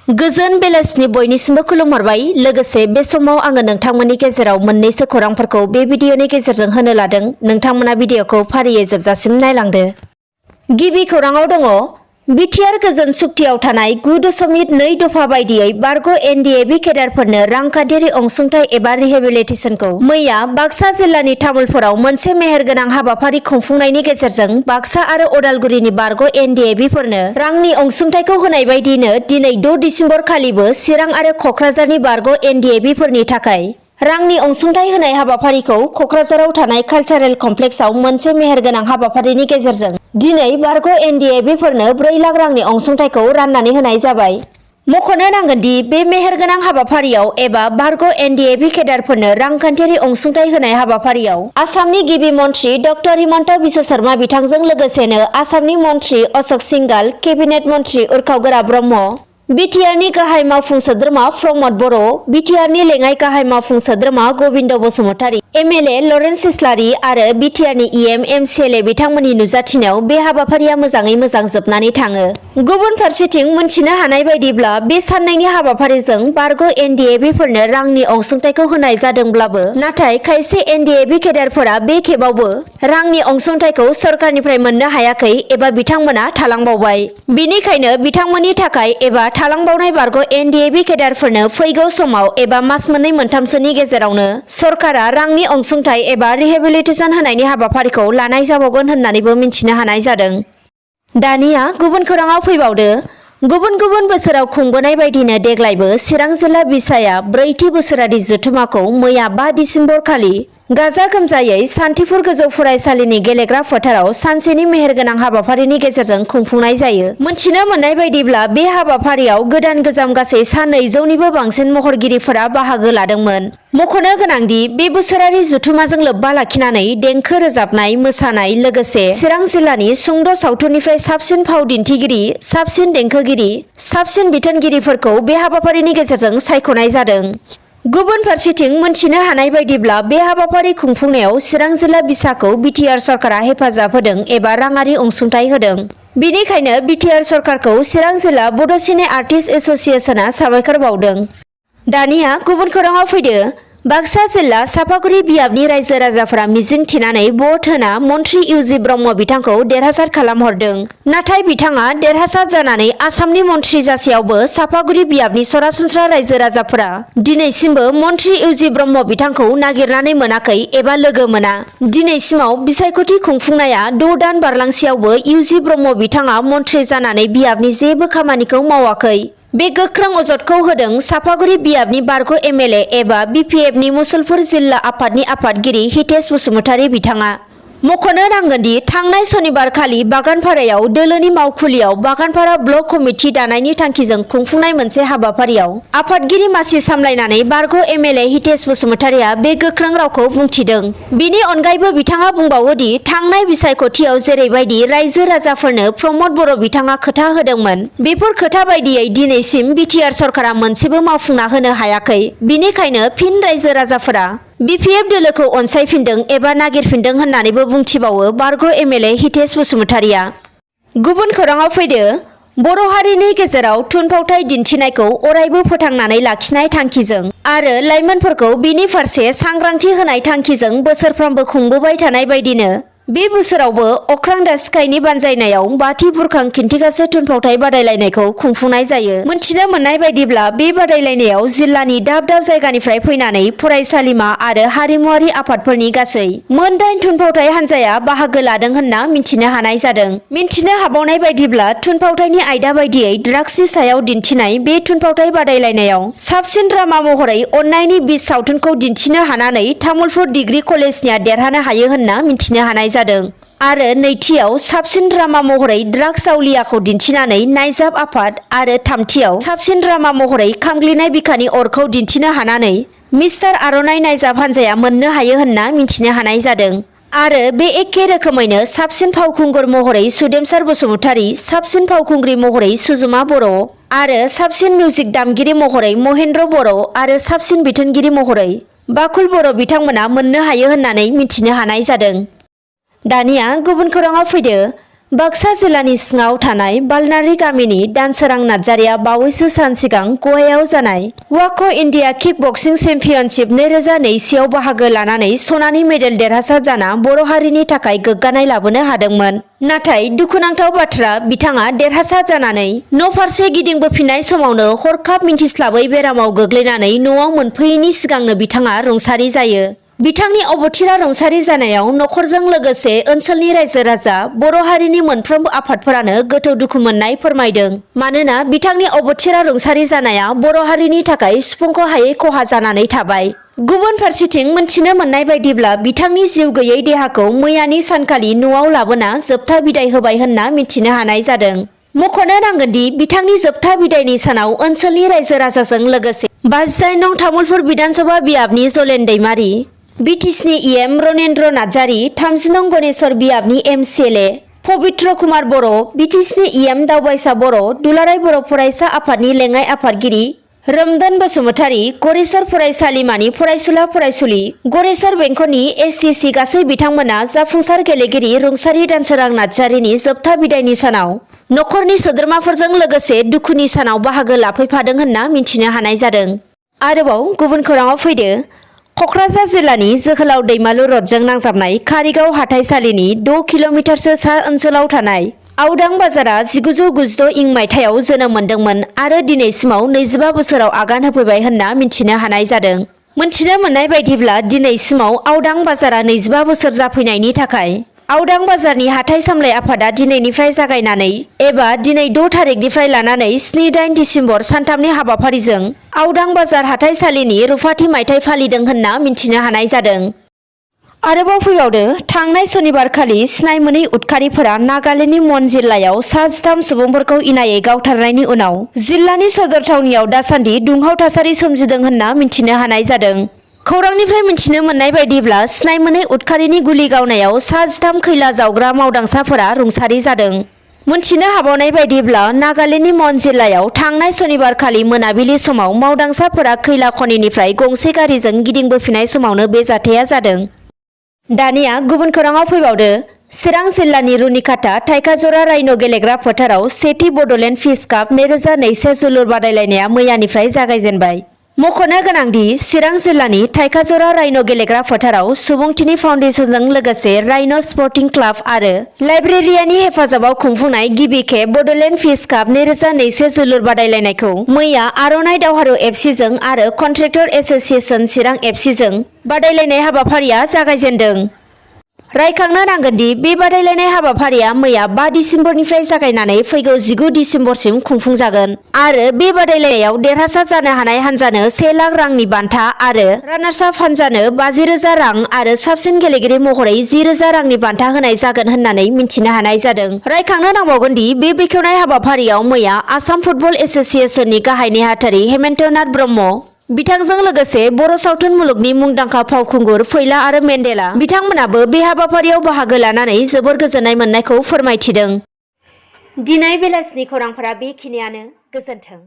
गोजोन बेलासिनि बयनिसिमबो खुलुमहरबाय। लोगोसे बे समाव आङो नोंथांमोननि गेजेराव मोन्नैसो खौरांफोरखौ बे भिडिअनि गेजेरजों होनो लादों। नोंथांमोना भिडिअखौ फारियै जोबजासिम नायलांदो। गिबि खौराङाव दङ बिटिआर गोजोन सुक्तियाव थानाय 9.2 दफा बायदियै बारग' एनडिएबि केडारफोरनो रांखान्थियारि अनसुंथाइ एबा रिहेबिलिटेसनखौ मैया बाक्सा जिल्लानि तामुलपुराव मोनसे मेहेरगोनां हाबाफारि खुंफुंनायनि गेजेरजों बाक्सा आरो उदालगुरिनि बारग' एनडिएबिफोरनो रांनि अनसुंथाइखौ होनाय बायदिनो दिनै 6 दिसेम्बर खालिबो चिरां आरो क'क्राझारनि बारग' एनडिएबिफोरनि थाखाय रांनि अनसुंथाइ होनाय हाबाफारिखौ क'क्राझाराव थानाय कालचारेल कमप्लेक्सआव मोनसे मेहेरगोनां हाबाफारिनि गेजेरजों दिनै बारग' एनडिएबिफोरनो 4 लाख रांनि अनसुंथाइखौ राननानै होनाय जाबाय। मख'नो नांगोनदि बे मेहेरगोनां हाबाफारियाव एबा बारग' एनडिएबि केडारफोरनो रांखान्थियारि अनसुंथाइ होनाय हाबाफारियाव आसामनि गिबि मन्त्रि डक्टर हिमन्त बिश्व शर्मा बिथांजों लोगोसेनो आसामनि मन्त्रि अशोक सिंघाल, केबिनेट मन्त्रि उर्खाव ब्रह्म, बिटिआरनि गाहाय मावफुं सोद्रोमा प्रमद बर', बिटिआरनि लेङाइ गाहाय मावफुं सोद्रोमा गबिन्द बसुमतारी, एमएलए लरेन्स इस्लारि आरो बिटिआरनि इएम एमसिएलए बिथांमोननि नुजाथिनायाव बे हाबाफारिया मोजाङै मोजां जोबनानै थाङो। गुबुन फारसेथिं मोनथिनो हानाय बायदिब्ला बे साननैनि हाबाफारिजों बारग' एनडिएबिफोरनो रांनि अनसुंथाइखौ होनाय जादोंब्लाबो नाथाय खायसे एनडिएबि केडारफोरा बे खेबावबो रांनि अनसुंथाइखौ सरकारनिफ्राय मोननो हायाखै एबा बिथांमोना थालांबावबाय। बिनिखायनो बिथांमोननि थाखाय एबा थालांबावनाय बारग' एनडिएबि केडारफोरनो फैगौ समाव एबा मास मोननै मोनथामसोनि गेजेरावनो सरकारा रांनि अनसुंथाइ एबा रिहेबिलिटेसन होनायनि हाबाफारिखौ लानाय जाबावगोन होननानैबो मिन्थिनो हानाय जादों। दानिया गुबुन खौराङाव फैबावदो। गुबुन गुबुन बोसोराव खुंबोनाय बायदिनो देग्लायबो चिरां जिल्ला बिसाया 4थि बोसोरारि जथुमाखौ मैया 5 दिसेम्बर खालि गाजा गोमजायै सान्थिपुर गोजौ फरायसालिनि गेलेग्रा फोथाराव सानसेनि मेहेरगोनां हाबाफारिनि गेजेरजों खुंफुंनाय जायो। मोनथिनो मोननाय बायदिब्ला बे हाबाफारियाव गोदान गोजाम गासै सा 200निबो बांसिन महरगिरिफोरा बाहागो लादोंमोन। मख'नो गोनांदि बे बोसोरारि जथुमाजों लोब्बा लाखिनानै देंखो रोजाबनाय, मोसानाय लोगोसे चिरां जिल्लानि सुंद' सावथुननिफ्राय साबसिन फाव दिन्थिगिरि, साबसिन देंखोगिरि, साबसिन बिथोनगिरिफोरखौ बे हाबाफारिनि गेजेरजों सायख'नाय जादों। गुबुन फारसेथिं मोनथिनो हानाय बायदिब्ला बे हाबाफारि खुंफुंनायाव चिरां जिल्ला बिसाखौ बिटिआर सरकारा हेफाजाब होदों एबा राङारि अनसुंथाइ होदों। बिनिखायनो बिटिआर सरकारखौ चिरां जिल्ला बड' सिने आर्टिस्ट एस'सिएशनआ साबायखर बावदों। दानिया गुबुन खौराङाव फैदो। बाक्सा जिल्ला सापागुरि बियाबनि रायजो राजाफोरा मिजिं थिनानै भट होना मन्त्रि इउजि ब्रह्म बिथांखौ देरहासार खालामहरदों। नाथाय बिथाङा देरहासार जानानै आसामनि मन्त्रि जासेयावबो सापागुरि बियाबनि सरासनस्रा रायजो राजाफोरा दिनैसिमबो मन्त्रि इउजि ब्रह्म बिथांखौ नागिरनानै मोनाखै एबा लोगो मोना। दिनैसिमाव बिसायख'थि खुंफुंनाया 6 दान बारलांसेयावबो इउजि ब्रह्म बिथाङा मन्त्रि जानानै बियाबनि जेबो खामानिखौ मावाखै। बे गोख्रों अजदखौ होदों सापागुरि बियाबनि बारग' एमएलए एबा बिपिएफनि मुसलपुर जिल्ला आफादनि आफादगिरि हितेश बसुमतारी बिथाङा। मख'नो नांगोनदि थांनाय सनिबार खालि बागानपारायाव दोलोनि मावखुलियाव बागानपारा ब्लक कमिटि दानायनि थांखिजों खुंफुंनाय मोनसे हाबाफारियाव आफादगिरि मासि सामलायनानै बारग' एमएलए हितेश बसुमतारीया बे गोख्रों रावखौ बुंथिदों। बिनि अनगायैबो बिथाङा बुंबावोदि थांनाय बिसायख'थियाव जेरैबायदि रायजो राजाफोरनो प्रमद बर' बिथाङा खोथा होदोंमोन, बेफोर खोथा बायदियै दिनैसिम बिटिआर सरकारा मोनसेबो मावफुंना होनो हायाखै। बिनिखायनो फिन रायजो राजाफोरा बिपिएफ दोलोखौ अनसायफिनदों एबा नागिरफिनदों होननानैबो बुंथिबावो बारग' एमएलए हितेश बसुमतारीया। गुबुन खौराङाव फैदो। बर' हारिनि गेजेराव थुनफावथाय दिन्थिनायखौ अरायबो फोथांनानै लाखिनाय थांखिजों आरो लाइमोनफोरखौ बिनि फारसे सांग्रांथि होनाय थांखिजों बोसोरफ्रोमबो खुंबोबाय थानाय बायदिनो बे बोसोरावबो अख्रां दा स्काइनि बानजायनायाव बाथि बुरखां खिन्थिगासे थुनफावथाय बादायलायनायखौ खुंफुंनाय जायो। मोनथिनो मोननाय बायदिब्ला बे बादायलायनायाव जिल्लानि दाब दाब जायगानिफ्राय फैनानै फरायसालिमा आरो हारिमुआरि आफादफोरनि गासै मोन 8 थुनफावथाय हान्जाया बाहागो लादों होनना मिन्थिनो हानाय जादों। मिन्थिनो हाबावनाय बायदिब्ला थुनफावथायनि आयदा बायदियै ड्राग्सनि सायाव दिन्थिनाय बे थुनफावथाय बादायलायनायाव साबसिन ड्रामा महरै अननायनि बिस सावथुनखौ दिन्थिनो हानानै तामुलपुर डिग्री कलेजनिया देरहानो हायो होनना मिन्थिनो हानाय जादों। आरो नैथियाव साबसिन ड्रामा महरै ड्राग्स आउलियाखौ दिन्थिनानै नायजाब आफाद आरो थामथियाव साबसिन ड्रामा महरै खामग्लिनाय बिखानि अरखौ दिन्थिनो हानानै मिस्टार आर'नाइ नायजाब हान्जाया मोननो हायो होनना मिन्थिनो हानाय जादों। आरो बे एखे रोखोमैनो साबसिन फावखुंगुर महरै सुदेमसार बसुमतारी, साबसिन फावखुंग्रि महरै सुजुमा बर' आरो साबसिन मिउजिक दामगिरि महरै महेन्द्र बर' आरो साबसिन बिथोनगिरि महरै बाकुल बर' बिथांमोना मोननो हायो होननानै मिन्थिनो हानाय जादों। दानिया गुबुन खौराङाव फैदो। बाक्सा जिल्लानि सिङाव थानाय बालनारि गामिनि दानसोरां नार्जारिया बावैसो सान सिगां गवायाव जानाय वाक' इन्डिया किक बक्सिं चेम्पियनशिप 2002 बाहागो लानानै सनानि मेडेल देरहासार जाना बर' हारिनि थाखाय गोग्गानाय लाबोनो हादोंमोन। नाथाय दुखुनांथाव बाथ्रा, बिथाङा देरहासार जानानै न'फारसे गिदिंबोफिननाय समावनो हरखाब मिन्थिस्लाबै बेरामाव गोग्लैनानै न'आव मोनफैयैनि सिगांनो बिथाङा रुंसारि जायो। बिथांनि अबथिरा रुंसारि जानायाव नखरजों लोगोसे ओनसोलनि रायजो राजा, बर' हारिनि मोनफ्रोमबो आफादफोरानो गोथौ दुखु मोननाय फोरमायदों। मानोना बिथांनि अबथिरा रुंसारि जानाया बर' हारिनि थाखाय सुफुंख' हायै खहा जानानै थाबाय। गुबुन फारसेथिं मोनथिनो मोननाय बायदिब्ला बिथांनि जिउ गैयै देहाखौ मैयानि सानखालि न'आव लाबोना जोबथा बिदाय होबाय होनना मिथिनो हानाय जादों। मख'नो नांगोनदि बिथांनि जोबथा बिदायनि सानाव ओनसोलनि रायजो राजाजों लोगोसे 58 नं तामुलपुर बिधानसभा बियाबनि जलेन दैमारि, बिटिसिनि इएम रनेन्द्र नार्जारि, 30 नं गनेश्वर बियाबनि एमसिएलए पबित्र कुमार बर', बिटिसिनि इएम दावबायसा बर', दुलाराय बर' फरायसा आफादनि लेङाइ आफादगिरि रोमदोन बसुमतारी, गरेस्वर फरायसालिमानि फरायसुला फरायसुलि, गरेस्वर बेंखननि एसटिसि गासै बिथांमोना जाफुंसार गेलेगिरि रुंसारि दानसोरां नार्जारिनि जोबथा बिदायनि सानाव नखरनि सोद्रोमाफोरजों लोगोसे दुखुनि सानाव बाहागो लाफैफादों होनना मिथिनो हानाय जादों। आरोबाव गुबुन खौराङाव फैदो। कक्राझार जिल्लानि जोहोलाव दैमालु रडजों नांजाबनाय कारिगाव हाथाइसालिनि 6 किल'मिटारसो सा ओनसोलाव थानाय आवदां बाजारा 1996 इं मायथाइयाव जोनोम मोनदोंमोन आरो दिनैसिमाव 25 बोसोराव आगान होफैबाय होनना मिथिनो हानाय जादों। मोनथिनो मोननाय बायदिब्ला दिनैसिमाव आवदां बाजारा 25 बोसोर जाफैनायनि थाखाय आवदां बाजारनि हाथाइ सामलाय आफादा दिनैनिफ्राय जागायनानै एबा दिनै 6 थारिखनिफ्राय लानानै 7-8 दिसेम्बर सानथामनि हाबाफारिजों आवदां बाजार हाथाइसालिनि रुफाथि मायथाइ फालिदों होनना मिथिनो हानाय जादों। आरोबाव फैबावदो। थांनाय सनिबारखालि सिनाय मोनै उदखारिफोरा नागालेण्डनि मन जिल्लायाव सा 13 सुबुंफोरखौ इनायै गावथारनायनि उनाव जिल्लानि सदर थावनियाव दासान्दि दुंहाव थासारि सोमजिदों होनना मिथिनो हानाय जादों। खौरांनिफ्राय मिथिनो मोननाय बायदिब्ला सिनाय मोनै उदखारिनि गुलि गावनायाव सा 13 खैला जावग्रा मावदांसाफोरा रुंसारि जादों। मोनथिनो हाबावनाय बायदिब्ला नागालेण्डनि मन जिल्लायाव थांनाय सनिबारखालि मोनाबिलि समाव मावदांसाफोरा खैला खनिनिफ्राय गंसे गारिजों गिदिंबोफिननाय समावनो बे जाथाया जादों। दानिया गुबुन खौराङाव फैबावदो। चिरां जिल्लानि रुनिकाटा थाइखाजरा राइन' गेलेग्रा फोथाराव सेथि बड'लेण्ड फिस काप 2002 जोलुर बादायलायनाया मैयानिफ्राय जागायजेनबाय। मख'नो गोनांदि चिरां जिल्लानि थाइखाजरा राइन' गेलेग्रा फोथाराव सुबुंथिनि फाउन्डेसनजों लोगोसे राइन' स्पर्टिं क्लाब आरो लाइब्रेरियानि हेफाजाबाव खुंफुंनाय गिबि खेब बड'लेण्ड फिस काप 2002 जोलुर बादायलायनायखौ मैया आर'नाइ दावहारु एफसिजों आरो कन्ट्रेक्टर एस'सिएशन चिरां एफसिजों बादायलायनाय हाबाफारिया जागायजेनदों। रायखांनो नांगोनदि बे बादायलायनाय हाबाफारिया मैया 5 दिसेम्बरनिफ्राय जागायनानै फैगौ 19 दिसेम्बरसिम खुंफुंजागोन आरो बे बादायलायनायाव देरहासार जानो हानाय हान्जानो 1 लाख रांनि बान्था आरो रानार्स आप हान्जानो 50,000 रां आरो साबसिन गेलेगिरि महरै 10,000 रांनि बान्था होनाय जागोन होननानै मिथिनो हानाय जादों। रायखांनो नांबावगोनदि बे बेखेवनाय हाबाफारियाव मैया आसाम फुटबल एस'सिएशननि गाहाय नेहाथारि हेमेन्टनाथ ब्रह्म, बिथांजों लोगोसे बर' सावथुन मुलुगनि मुंदांखा फावखुंगुर फैला आरो मेन्देला बिथांमोनाबो बे हाबाफारियाव बाहागो लानानै जोबोर गोजोननाय मोननायखौ फोरमायथिदों। दिनै बेलासिनि खौरांफोरा बेखिनियानो। गोजोन्थों।